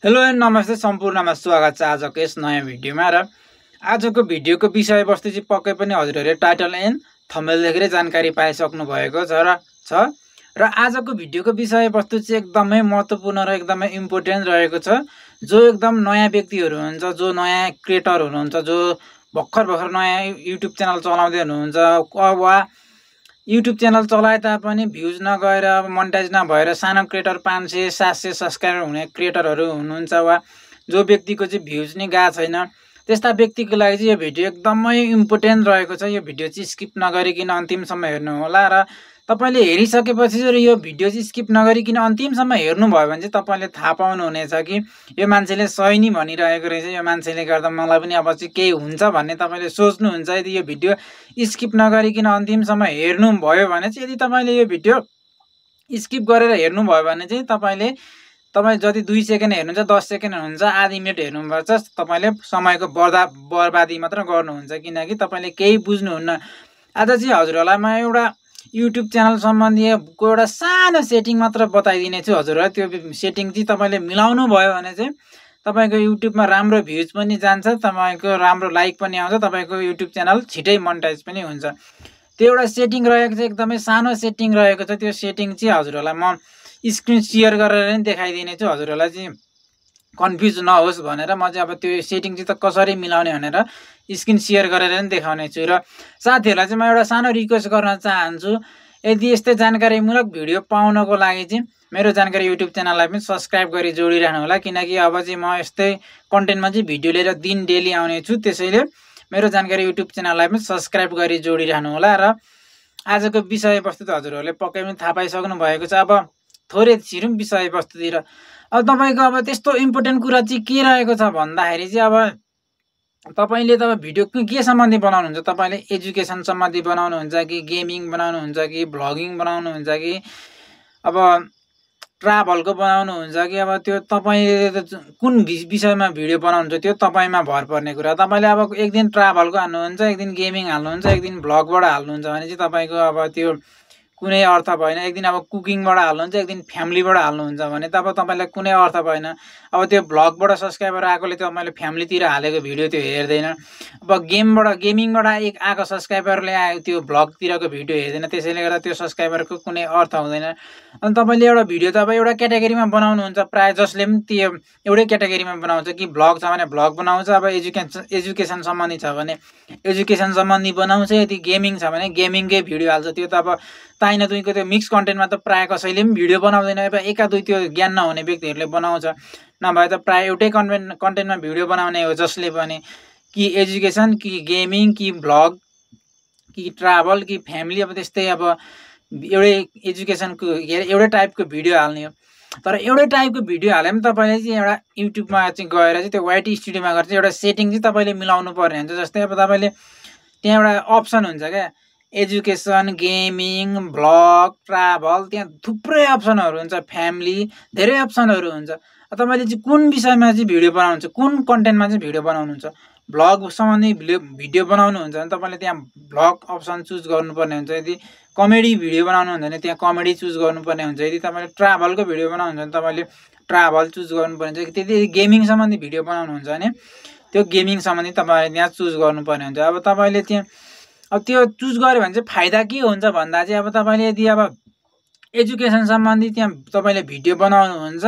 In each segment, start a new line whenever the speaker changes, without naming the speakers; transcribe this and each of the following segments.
Hello and नमस्ते सम्पूर्णमा स्वागत छ आजको यस नयाँ भिडियोमा। र आजको भिडियोको विषयवस्तु चाहिँ पक्कै पनि हजुरहरूले टाइटल एन्ड थम्बनेल देखेर जानकारी पाइसक्नु भएको छ र आजको भिडियोको विषयवस्तु चाहिँ एकदमै महत्त्वपूर्ण र एकदमै इम्पोर्टेन्ट रहेको छ। जो एकदम नयाँ व्यक्तिहरू हुनुहुन्छ, जो नयाँ क्रिएटर हुनुहुन्छ, जो भर्खर नयाँ युट्युब च्यानल चलाउँदै हुनुहुन्छ वा युट्युब च्यानल चलाए तापनि भ्युज नगएर मोनेटाइज नभएर सानो क्रिएटर 500-700 सब्सक्राइबर हुने क्रिएटरहरू हुनुहुन्छ वा जो व्यक्तिको चाहिँ भ्युज नै गएको छैन, त्यस्ता व्यक्तिको लागि चाहिँ यो भिडियो एकदमै इम्पोर्टेन्ट रहेको छ। यो भिडियो चाहिँ स्किप नगरिकन अन्तिमसम्म हेर्नु होला र तपाईले हेरिसकेपछि यो भिडियो चाहिँ स्किप नगरिकन अन्तिमसम्म हेर्नुभयो भने चाहिँ तपाईले थाहा पाउनुहुनेछ कि यो मान्छेले सही नै भनिरहेको रहेछ, यो मान्छेले गर्दा मलाई पनि अब चाहिँ केही हुन्छ भन्ने तपाईले सोच्नुहुन्छ। यदि यो भिडियो स्किप नगरिकन अन्तिमसम्म हेर्नुभयो भने चाहिँ, यदि तपाईले यो भिडियो स्किप गरेर हेर्नुभयो भने चाहिँ तपाईँ जति 2 सेकेन्ड हेर्नुहुन्छ, 10 सेकेन्ड हेर्नुहुन्छ, आधी मिनट हेर्नुपर्छ, तपाईले समयको बर्बादी मात्र गर्नुहुन्छ, किनकि तपाईले केही बुझ्नुहुन्न। आज चाहिँ हजुरहरूलाई म एउटा युट्युब च्यानल सम्बन्धीको एउटा सानो सेटिङ मात्र बताइदिने छु हजुरहरूलाई। त्यो सेटिङ चाहिँ तपाईले मिलाउनु भयो भने चाहिँ तपाईको युट्युबमा राम्रो भ्युज पनि जान्छ, तपाईको राम्रो लाइक पनि आउँछ, तपाईको युट्युब च्यानल छिटै मोनेटाइज पनि हुन्छ। त्यो एउटा सेटिङ रहेको छ, एकदमै सानो सेटिङ रहेको छ। त्यो सेटिङ चाहिँ हजुरहरूलाई म स्क्रिन सेयर गरेर नै देखाइदिने छु, हजुरहरूलाई चाहिँ कन्फ्युज नहोस् भनेर। म चाहिँ अब त्यो सेटिङ चाहिँ त कसरी मिलाउने भनेर स्क्रिन सेयर गरेर नै देखाउने छु। र साथीहरूलाई चाहिँ म एउटा सानो रिक्वेस्ट गर्न चाहन्छु, यदि यस्तै जानकारीमूलक भिडियो पाउनको लागि चाहिँ मेरो जानकारी युट्युब च्यानललाई पनि सब्सक्राइब गरी जोडिरहनु होला, किनकि अब चाहिँ म यस्तै कन्टेन्टमा चाहिँ भिडियो लिएर दिन डेली आउने छु। त्यसैले मेरो जानकारी युट्युब च्यानललाई पनि सब्सक्राइब गरी जोडिरहनु होला। र आजको विषयवस्तु त हजुरहरूले पक्कै पनि थाहा पाइसक्नु भएको छ। अब थोरै छिरौँ विषयवस्तुतिर। अब तपाईँको अब त्यस्तो इम्पोर्टेन्ट कुरा चाहिँ के रहेको छ भन्दाखेरि चाहिँ, अब तपाईँले भिडियो के सम्बन्धी बनाउनुहुन्छ? तपाईँले एजुकेसन सम्बन्धी बनाउनुहुन्छ कि गेमिङ बनाउनुहुन्छ कि भ्लगिङ बनाउनुहुन्छ कि अब ट्राभलको बनाउनुहुन्छ कि अब त्यो तपाईँले कुन विषयमा भिडियो बनाउनुहुन्छ त्यो तपाईँमा भर पर्ने कुरा। तपाईँले अब एक दिन ट्राभलको हाल्नुहुन्छ, एक दिन गेमिङ हाल्नुहुन्छ, एक दिन भ्लगबाट हाल्नुहुन्छ भने चाहिँ तपाईँको अब त्यो कुनै अर्थ भएन। एक दिन अब कुकिङबाट हाल्नुहुन्छ, एक दिन फ्यामिलीबाट हाल्नुहुन्छ भने त अब तपाईँलाई कुनै अर्थ भएन। अब त्यो भ्लगबाट सब्सक्राइबर आएकोले त मैले फ्यामिलीतिर हालेको भिडियो त्यो हेर्दैन। अब गेमिङबाट आएको सब्सक्राइबरले त्यो भ्लगतिरको भिडियो हेर्दैन, त्यसैले गर्दा त्यो सब्सक्राइबरको कुनै अर्थ हुँदैन। अनि तपाईँले एउटा भिडियो त अब एउटा क्याटेगोरीमा बनाउनुहुन्छ, प्रायः जसले पनि त्यो एउटै क्याटेगोरीमा बनाउँछ कि भ्लग छ भने भ्लग बनाउँछ, अब एजुकेसन सम्बन्धी छ भने एजुकेसन सम्बन्धी बनाउँछ, यदि गेमिङ छ भने गेमिङकै भिडियो हाल्छ। त्यो त अब ताइन दुईको त्यो मिक्स कन्टेन्टमा त प्रायः कसैले पनि भिडियो बनाउँदैन। अब एका दुई त्यो ज्ञान नहुने व्यक्तिहरूले बनाउँछ, नभए त प्रायः एउटै कन्टेन्टमा भिडियो बनाउने हो, जसले पनि कि एजुकेसन कि गेमिङ कि भ्लग कि ट्राभल कि फ्यामिली, अब त्यस्तै अब एउटै एजुकेसनको एउटै टाइपको भिडियो हाल्ने हो। तर एउटै टाइपको भिडियो हाले पनि तपाईँले चाहिँ एउटा युट्युबमा चाहिँ गएर चाहिँ त्यो वाइटी स्टुडियोमा गएर चाहिँ एउटा सेटिङ चाहिँ तपाईँले मिलाउनु पर्ने हुन्छ। जस्तै अब तपाईँले त्यहाँ एउटा अप्सन हुन्छ क्या, एजुकेसन, गेमिङ, भ्लग, ट्राभल, त्यहाँ थुप्रै अप्सनहरू हुन्छ, फ्यामिली, धेरै अप्सनहरू हुन्छ। तपाईँले चाहिँ कुन विषयमा चाहिँ भिडियो बनाउनुहुन्छ, कुन कन्टेन्टमा चाहिँ भिडियो बनाउनुहुन्छ? भ्लग सम्बन्धी भिडियो बनाउनुहुन्छ भने तपाईँले त्यहाँ भ्लग अप्सन चुज गर्नुपर्ने हुन्छ। यदि कमेडी भिडियो बनाउनुहुन्छ भने त्यहाँ कमेडी चुज गर्नुपर्ने हुन्छ। यदि तपाईँले ट्राभलको भिडियो बनाउनुहुन्छ भने तपाईँले ट्राभल चुज गर्नुपर्ने हुन्छ। त्यति गेमिङ सम्बन्धी भिडियो बनाउनुहुन्छ भने त्यो गेमिङ सम्बन्धी तपाईँले त्यहाँ चुज गर्नुपर्ने हुन्छ। अब तपाईँले त्यहाँ अब त्यो चुज गऱ्यो भने चाहिँ फाइदा के हुन्छ भन्दा चाहिँ, अब तपाईँले यदि अब एजुकेसन सम्बन्धी त्यहाँ तपाईँले भिडियो बनाउनुहुन्छ,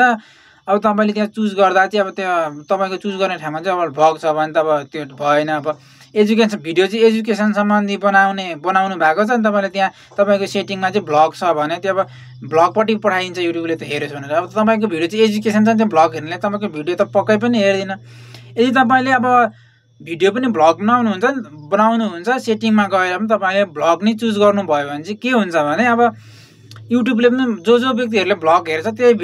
अब तपाईँले त्यहाँ चुज गर्दा चाहिँ अब त्यो तपाईँको चुज गर्ने ठाउँमा चाहिँ अब भ्लग छ भने त अब त्यो भएन। अब एजुकेसन भिडियो चाहिँ एजुकेसन सम्बन्धी बनाउनु भएको छ नि, तपाईँले त्यहाँ तपाईँको सेटिङमा चाहिँ भ्लग छ भने त्यो अब भ्लगपट्टि पठाइदिन्छ युट्युबले त हेरोस् भनेर। अब तपाईँको भिडियो चाहिँ एजुकेसन छ नि, त्यो भ्लग हेर्नेले तपाईँको भिडियो त पक्कै पनि हेर्दैन। यदि तपाईँले अब भिडियो पनि भ्लग बनाउनुहुन्छ सेटिङमा गएर पनि तपाईँले भ्लग नै चुज गर्नुभयो भने चाहिँ के हुन्छ भने, अब युट्युबले पनि जो व्यक्तिहरूले भ्लग हेर्छ त्यही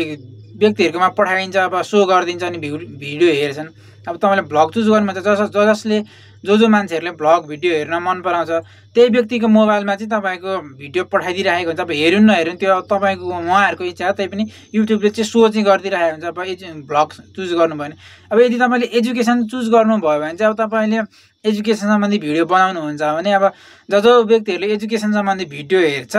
व्यक्तिहरूकोमा पठाइदिन्छ, अब सो गरिदिन्छ अनि भिडियो हेर्छन्। अब तपाईँले भ्लग चुज गर्नुहुन्छ, जसले जो मान्छेहरूले भ्लग भिडियो हेर्न मन पराउँछ त्यही व्यक्तिको मोबाइलमा चाहिँ तपाईँको भिडियो पठाइदिइरहेको हुन्छ। अब हेरुन् नहेरुन् त्यो तपाईँको उहाँहरूको इच्छा हो, त्यही पनि युट्युबले चाहिँ सो चाहिँ गरिदिइरहेको हुन्छ। अब भ्लग चुज गर्नुभयो भने, अब यदि तपाईँले एजुकेसन चुज गर्नुभयो भने चाहिँ अब तपाईँले एजुकेसन सम्बन्धी भिडियो बनाउनुहुन्छ भने, अब जो व्यक्तिहरूले एजुकेसन सम्बन्धी भिडियो हेर्छ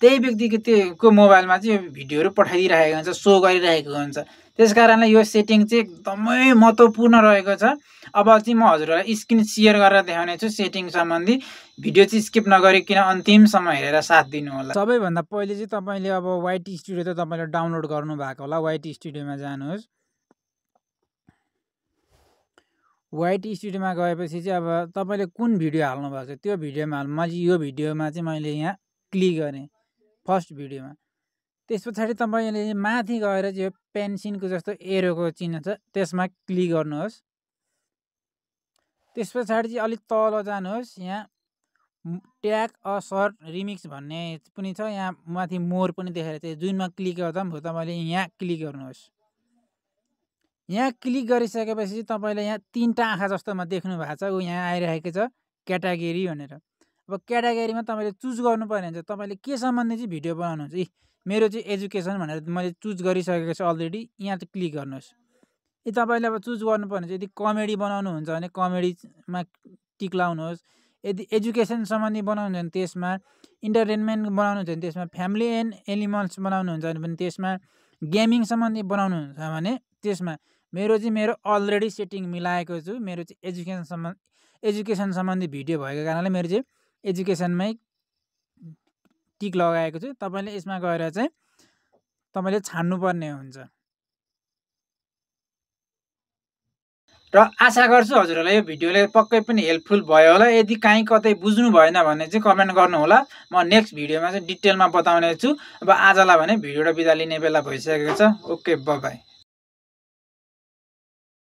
त्यही व्यक्तिको मोबाइलमा चाहिँ यो भिडियोहरू पठाइदिइरहेको हुन्छ, सो गरिरहेको हुन्छ। त्यस कारणले यो सेटिङ चाहिँ एकदमै महत्त्वपूर्ण रहेको छ। अब चाहिँ म हजुरहरूलाई स्क्रिन सेयर गरेर देखाउने छु सेटिङ सम्बन्धी। भिडियो चाहिँ स्किप नगरिकन अन्तिमसम्म हेरेर साथ दिनु होला। सबैभन्दा पहिले चाहिँ तपाईँले अब YT स्टुडियो त तपाईँले डाउनलोड गर्नु भएको होला। YT स्टुडियोमा जानुहोस्। YT स्टुडियोमा गएपछि चाहिँ अब तपाईँले कुन भिडियो हाल्नु भएको छ त्यो भिडियोमा हाल्नु। मैले यो भिडियोमा चाहिँ मैले यहाँ क्लिक गरेँ, फर्स्ट भिडियोमा। त्यस पछाडि तपाईँले माथि गएर चाहिँ यो पेन्सिलको जस्तो एरोको चिन्ह छ त्यसमा क्लिक गर्नुहोस्। त्यस पछाडि चाहिँ अलिक तल जानुहोस्, यहाँ ट्याग अ सर्ट रिमिक्स भन्ने पनि छ। यहाँ माथि मोर पनि देखाइरहेको छ। जुनमा क्लिक गर्दा पनि तपाईँले यहाँ क्लिक गर्नुहोस्। यहाँ क्लिक गरिसकेपछि तपाईँले यहाँ 3टा आँखा जस्तोमा देख्नु भएको छ, ऊ यहाँ आइरहेको छ क्याटागोरी भनेर। अब क्याटागोरीमा तपाईँले चुज गर्नु पर्ने हुन्छ तपाईँले के सम्बन्धी चाहिँ भिडियो बनाउनुहुन्छ। मेरो चाहिँ एजुकेसन भनेर मैले चुज गरिसकेको छु अलरेडी। यहाँ चाहिँ क्लिक गर्नुहोस्। तपाईँले अब चुज गर्नुपर्ने चाहिँ यदि कमेडी बनाउनुहुन्छ भने कमेडीमा टिक लाउनुहोस्। यदि एजुकेसन सम्बन्धी बनाउनुहुन्छ भने त्यसमा, इन्टरटेनमेन्ट बनाउनुहुन्छ भने त्यसमा, फ्यामिली एन्ड एनिमल्स बनाउनुहुन्छ भने त्यसमा, गेमिङ सम्बन्धी बनाउनुहुन्छ भने त्यसमा। मेरो अलरेडी सेटिङ मिलाएको छु। मेरो चाहिँ एजुकेसन सम्बन्धी भिडियो भएको कारणले मेरो चाहिँ एजुकेसनमै टिक लगाएको छु। तपाईँले यसमा गएर चाहिँ तपाईँले छान्नुपर्ने हुन्छ। र आशा गर्छु हजुरहरूलाई यो भिडियोले पक्कै पनि हेल्पफुल भयो होला। यदि काहीँ कतै बुझ्नु भएन भने चाहिँ कमेन्ट गर्नु होला। म नेक्स्ट भिडियोमा चाहिँ डिटेलमा बताउने छु। अब आजलाई भने भिडियोबाट बिदा लिने बेला भइसकेको छ। Okay, by by.